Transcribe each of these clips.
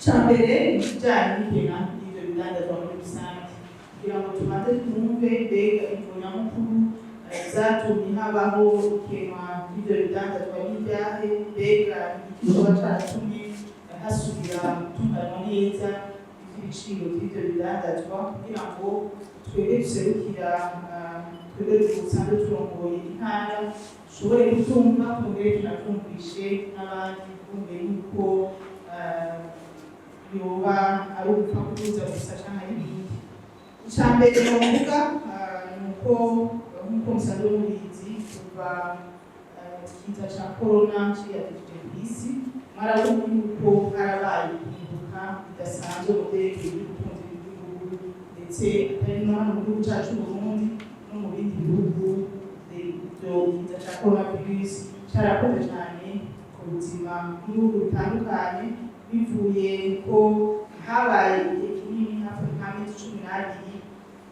Ica mbere ni ikijanye n'ikena ry'ivyo bidandazwa muri rusange, kugira ngo tubanze twumve mbega imvo nyamukuru zatumye habaho ikenwa ry'ivyo bidandazwa n'ivyahe, mbega igiki coba caratumye hasubira gutunganywa neza ivy'ibiciro vy'ivyo bidandazwa, kugira ngo twebwe duserukira, twebwe dusanzwe turongoye intara, dushobore kutumva, twongere tunatumvishe n'abandi, twumve yuko yoba ari ugupfa kuduza gusa canke ari ibindi. Ica mbere novuga ni uko, nk'uko musanzwe mubizi, kuva ikiza ca corona ciyadukije kw'isi, mwarabonye yuko harabaye guhinduka bidasanzwe mu vyerekeye iby'ubutunzi bw'igihugu, ndetse atari no hano mu gihugu cacu Burundi, no mu bindi bihugu. Ivyo kiza ca coronavirus carakoze cane ku buzima bw'ibihugu bitandukanye, bivuye ko habaye igihe kinini, hafi nk'amezi 12,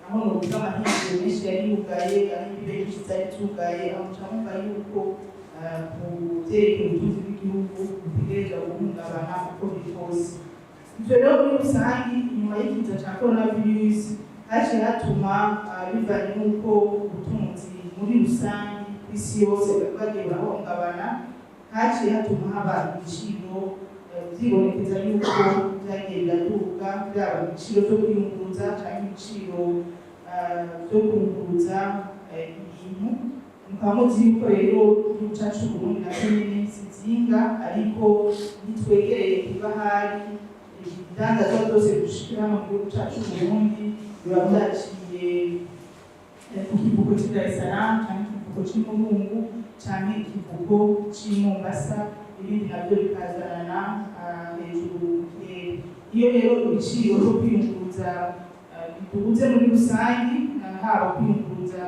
aho novuga amahinguriro menshi yari yugaye, aho imbibe nyinshi zari zugaye, aho muca mwumva yuko ku vyerekeye ubutunzi bw'igihugu butegerezwa guhungabana uko biri kose. Ivyo rero muri rusangi, inyuma y'ikiza ca coronavirus, haciye hatuma, bivanye n'uko ubutunzi muri rusangi kw'isi yose bwagiye burahungabana, haciye hatuma haba ibiciro vyibonekeza yuko vyagiye biraduga, vyaba ibiciro vyo kwiyunguruza canke ibiciro vyo kunguruza ibintu. Mukaba muzi yuko rero igihugu cacu Burundi naco nyene si izinga, ariko ntitwegereye kw'ibahari. Ibidandazwa vyose dushikira hano mu gihugu cacu Burundi biba vyaciye ku kivuko c'i Dar es Salaam canke ikivuko c'i Murungu canke ikivuko c'i Mombasa, ibindi navyo bikazanana hejuru mu kirere. Iyo rero ibiciro vyo kwiyunguruza biduze muri rusangi, haba kwiyunguruza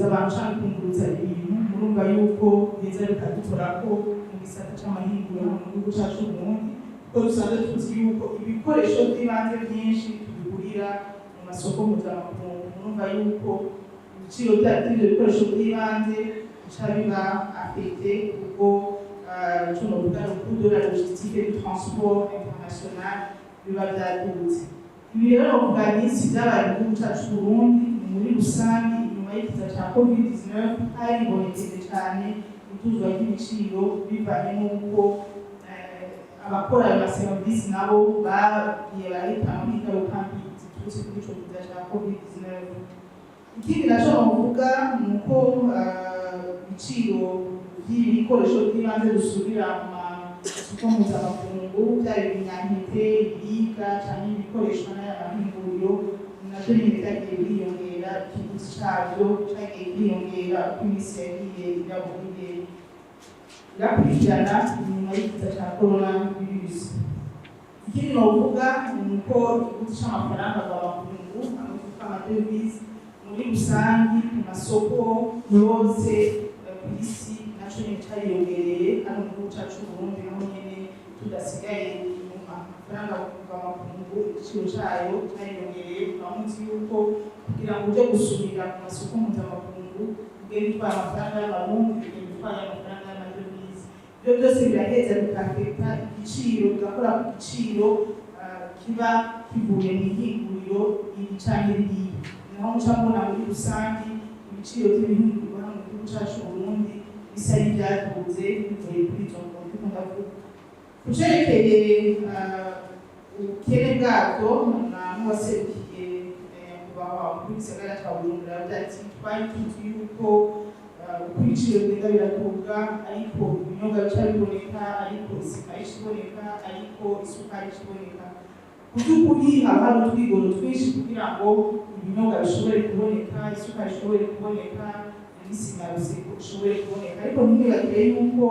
abantu canke kwiyunguruza ibintu, murumva yuko biheza bikadukorako mu gisata c'amahinguriro hano mu gihugu cacu Burundi, kuko dusanzwe tuzi yuko ibikoresho vy'ibanze vyinshi tubigurira mu masoko mpuzamakungu. Murumva yuko ibiciro vy'ivyo bikoresho vy'ibanze bica biba affecté, kuko ico novuga le coût de la logistique et du transport international biba vyaduze. Ibi rero novuga nisi vyabaye mu gihugu cacu Burundi, ni muri rusangi. Inyuma y'ikiza ca COVID-19 haribonekeje cane iduzwa ry'ibiciro, bivanye n'uko abakora ayo maserivisi nabo bagiye barahitanwa n'ingaruka mbi ziturutse kuri ico kiza ca COVID-19. Ikindi naco novuga ni uko ibiciro vy'ibikoresho vy'ibanze dusubira mu masoko mpuzamakungu, vyaba ibinyantete, ibiribwa canke ibikoreshwa n'aya mahinguriro, navyo nyene vyagiye biriyongera. Ikiguzi cavyo cagiye kiriyongera uko imisi yagiye irakurikirana inyuma y'ikiza ca corona virus. Ikindi novuga ni uko ikiguzi c'amafaranga mvamakungu, amwe twita ama devises, muri rusangi ku masoko yose kw'isi, naco nyene cariyongereye. Hano mu gihugu cacu Burundi naho nyene tudasigaye inyuma, amafaranga mvamakungu igiciro cayo cariyongereye. Tukaba muzi yuko kugira ngo uje gusumira ku masoko mpuzamakungu, ugenda utwaye amafaranga y'Amarundi, ugenda utwaye amafaranga y'ama devises. Ibyo byose biraheza bikafekta igiciro, bigakora ku giciro kiba kivuye mu ihinguriro iri canke ririya. Naho muca mubona muri rusangi ibiciro vy'ibihingurwa hano mu gihugu cacu Burundi bisa n'ivyaduze bivuye kuri izo mvo ndiko ndavuga. Ku cerekeye ubukene bwabwo, na n'uwaserukiye nyakubahwa umukuru w'igisagara ca Bujumbura yavuze ati twari tuzi yuko uko ibiciro bigenda biraduga, ariko ibinyobwa bica biboneka, ariko isima ica iboneka, ariko isukari ica iboneka. Ku by'ukuri haba hari utwigoro twinshi kugira ngo ibinyobwa bishobore kuboneka, isukari ishobore kuboneka, n'isima ishobore kuboneka, ariko ntimwibagire yuko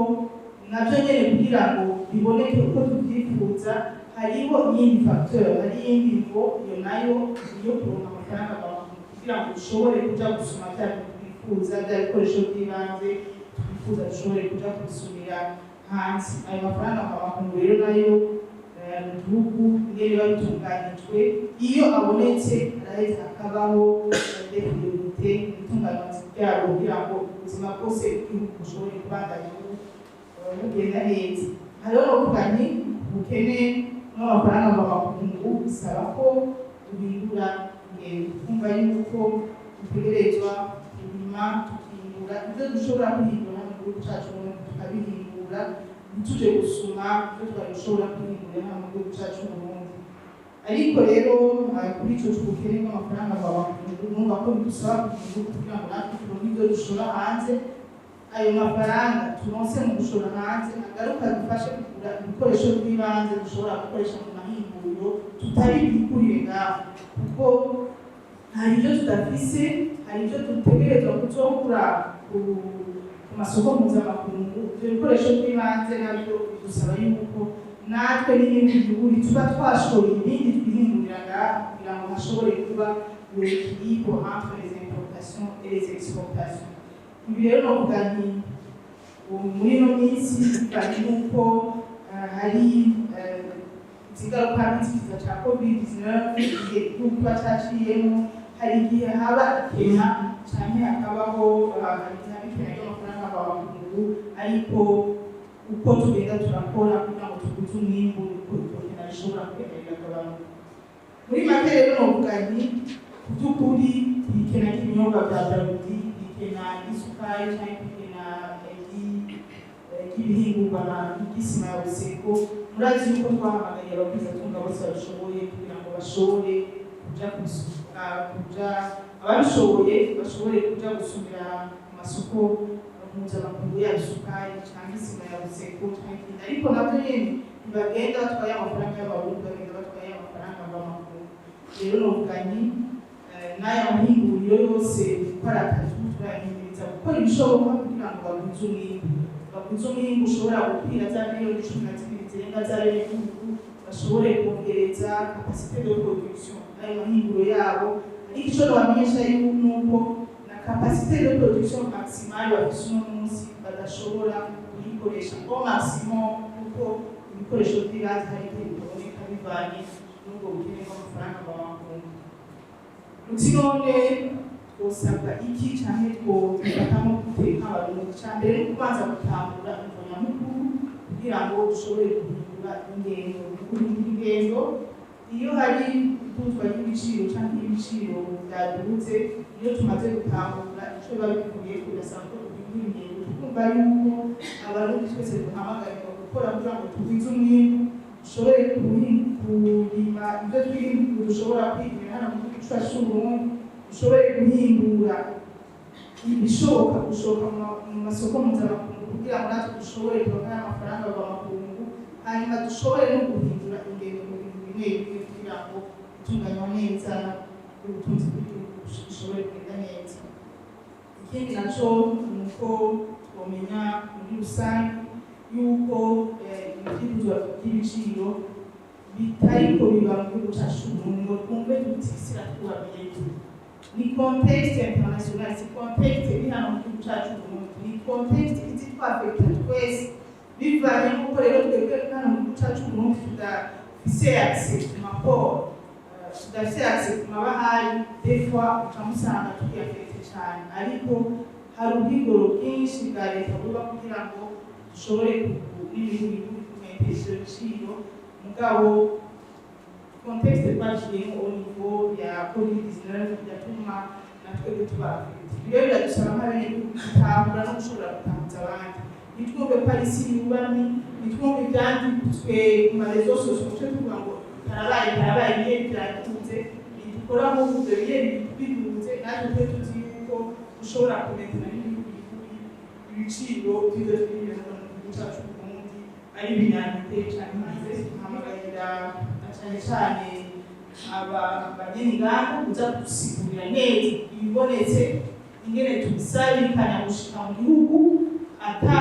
nabyo nyene kugira ngo biboneke uko tubyifuza hariho iyindi facteur, hari iyindi mvo. Iyo nayo iyo kuronka amafaranga mvamakungu kugira ngo dushobore kuja gusuma vya bintu twifuza, bya bikoresho by'ibanze twifuza, dushobore kuja kubisumira hanze. Ayo mafaranga mvamakungu rero nayo, mu gihugu ingene biba bitunganijwe, iyo abonetse araheza hakabaho des priorités mu itunganywa ryabo, kugira ngo ubuzima bwose bw'igihugu bushobore kubandanya bugenda neza. Hariho novuga nti ubukene n'amafaranga mvamakungu bisaba ko duhindura ingendo, twumva yuko dutegerezwa kurima, tukihingura ibyo dushobora kwihingura mu gihugu cacu Burundi, tukabihingura, ntituje gusuma ibyo twari dushobora kwihingurira hano mu gihugu cacu Burundi. Ariko rero kuri ico c'ubukene bw'amafaranga mvamakungu, numva ko bidusaba kugira kugira ngo natwe turonke ibyo dushora hanze. Ayo mafaranga turonse mu gushora hanze agaruka dufashe kugura ibikoresho by'ibanze dushobora gukoresha mu mahinguriro, tutari bwikurire ngaho, kuko hari ibyo tudafise, hari ibyo dutegerezwa kuzokura ku masoko mpuzamakungu. Ibyo bikoresho by'ibanze nabyo bidusaba yuko natwe n'ibindi bihugu tuba twashoye ibindi twihingurira ngaha, kugira ngo hashobore kuba l'équilibre entre les importations et les exportations. Ibi rero novuga nti ubu muri ino minsi, bivanye n'uko hari izingaruka z'ikiza ca COVID-19, igihe igihugu kiba caciyemo, hari igihe haba ikena canke hakabaho hari igihe haba ikena ry'amafaranga mvamakungu. Ariko uko tugenda turakora kugira ngo tuguze umwimbu, niko iryo kena rishobora kugenda riragabanuka. Muri make rero novuga nti ku by'ukuri ikena ry'ibinyobwa bya Brarudi, ikena ry'isukari canke ikena ry'ibihingurwa nk'isima ya Buseko, murazi yuko twahamagariye abagwizatunga bose babishoboye kugira ngo bashobore kuja kuja ababishoboye bashobore kuja gusumira ku masoko mpuzamakungu, yaba isukari canke isima ya Buseko canke ikindi. Ariko navyo nyene ntibagenda batwaye amafaranga y'Abarundi, bagenda batwaye amafaranga mvamakungu. Rero novuga nti n'aya mahinguriro yose uko ari atatu turayahimiriza gukora ibishoboka kugira ngo bagwize umwimbu, bagwize umwimbu ushobora gukwira za miliyoni 12 zirenga z'abenegihugu, bashobore kongereza capacité de production y'ayo mahinguro yabo. Ariko ico nobamenyesha nuko na capacité de production maximale bafise uno munsi badashobora kuyikoresha au maximum, kuko ibikoresho by'ibanze hari igihe bitaboneka bivanye n'ubwo bukene bw'amafaranga mvamakungu. Uti none twosabwa iki canke twobifatamo gute nk'Abarundi? Ica mbere ni ukubanza gutangura imvo nyamukuru kugira ngo dushobore guhindura ingendo. Guhindura ingendo, iyo hari iduzwa ry'ibiciro canke ibiciro byaduze, iyo tumaze gutahura ico biba bivuye, birasaba ko duhindura ingendo, tukumva yuko Abarundi twese duhamagarirwa gukora kugira ngo tugwize umwimbu, dushobore kurima ibyo twirimbuye, dushobora kwigurira hano mu gihugu cyacu c'Uburundi, dushobore guhingura ibishoboka gushoka mu masoko mpuzamakungu, kugira ngo natwe dushobore kuronka amafaranga mvamakungu, hanyuma dushobore no guhindura ingendo mu bintu bimwe bimwe kugira ngo gutunganywa neza ubutunzi bw'igihugu bishobore kugenda neza. Ikindi naco ni uko twomenya muri rusange yuko ivyiduzwa ry'ibiciro bitariko biba mu gihugu cacu c'Uburundi ngo twumve tuti isi iratwubamiye. Ni contexte international, si contexte iri hano mu gihugu cacu c'Uburundi, ni contexte izi twafekta twese. Bivanye n'uko rero twebwe hano mu gihugu cacu c'Uburundi tudafise accès ku ma ports, tudafise accès ku mabahari, des fois uca musanga turi affecté cane. Ariko hari ubwigoro bwinshi bwa leta buba kugira ngo dushobore n'ibindi bihugu kumetesha ibiciro. Mugabo contexte twaciyemo au niveau ya COVID-19 biratuma natwebwe tuba affecté. Rero biradusaba nk'abenegihugu gutahura no gushobora gutahuza abandi. Ntitwumve ko ari isi yubamye, ntitwumve ivyanditswe ku ma réseaux sociaux tuce tuvuga ngo karabaye, karabaye, ibihe biraduze. Ntidukora nk'uko ivyo bihe biduze, natwe tube tuzi yuko dushobora kumetana n'ibihugu ibiciro vy'ivyo twirira hano mu gihugu cacu Burundi ari ibinyantete canke hanze. Hamagarira na cane cane aba banyeninganda kuza kudusigurira neza ibibonetse, ingene tubisabikanya gushika mu gihugu ata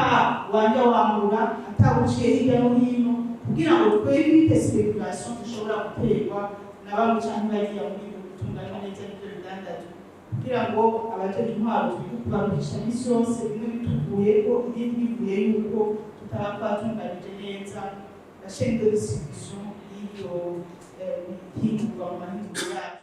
wanja wangura, ata uciye hirya no hino, kugira ngo twevite spéculation ishobora guterwa na bamwe canke bariya muri ibyo gutunganywa neza n'ivyo bidandazwa, kugira ngo abajejwe intwaro twige kubaruhisha imisi yose, bimwe bituvuyeko, ibindi bivuye yuko tutaba twatunganije neza la chaîne de distribution y'ivyo bihingurwa mu mahinguriro yacu.